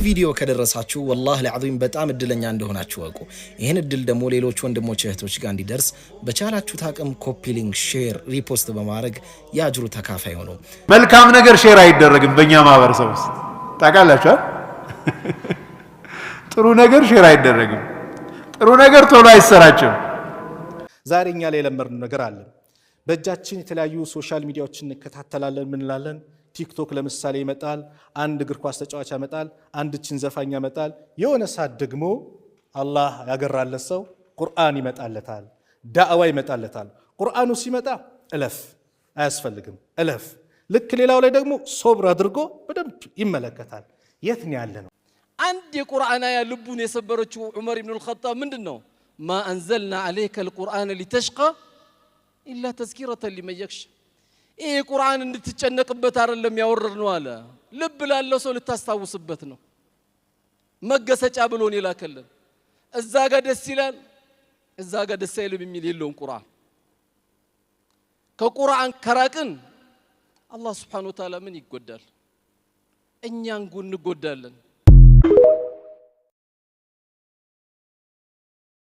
ቪዲዮ ከደረሳችሁ والله العظيم በጣም እድለኛ እንደሆናችሁ እወቁ። ይህን እድል ደግሞ ሌሎች ወንድሞች እህቶች ጋር እንዲደርስ በቻላችሁት አቅም copy link፣ share፣ repost በማድረግ የአጅሩ ተካፋይ ሆኑ። መልካም ነገር share አይደረግም በእኛ ማህበረሰብ ውስጥ ታውቃላችሁ። ጥሩ ነገር share አይደረግም። ጥሩ ነገር ቶሎ አይሰራጭም። ዛሬ እኛ ላይ የለመድነው ነገር አለ። በእጃችን የተለያዩ social media ዎችን እንከታተላለን። ምን እንላለን? ቲክቶክ ለምሳሌ ይመጣል፣ አንድ እግር ኳስ ተጫዋች ያመጣል፣ አንድ ችን ዘፋኝ ያመጣል። የሆነ ሰዓት ደግሞ አላህ ያገራለት ሰው ቁርአን ይመጣለታል፣ ዳዕዋ ይመጣለታል። ቁርአኑ ሲመጣ እለፍ፣ አያስፈልግም፣ እለፍ። ልክ ሌላው ላይ ደግሞ ሶብር አድርጎ በደንብ ይመለከታል። የት ነው ያለ ነው? አንድ የቁርአን አያ ልቡን የሰበረችው ዑመር ኢብኑል ኸጣብ ምንድን ነው? ما أنزلنا عليك القرآن لتشقى إلا تذكرة لمن يخشى። ይህ ቁርአን እንድትጨነቅበት አይደለም ያወረድነው አለ። ልብ ላለው ሰው ልታስታውስበት ነው። መገሰጫ ብሎን የላከልን። እዛ ጋ ደስ ይላል፣ እዛ ጋ ደስ አይልም የሚል የለውም ቁርአን። ከቁርአን ከራቅን አላህ سبحانه وتعالى ምን ይጎዳል? እኛን እንጎዳለን።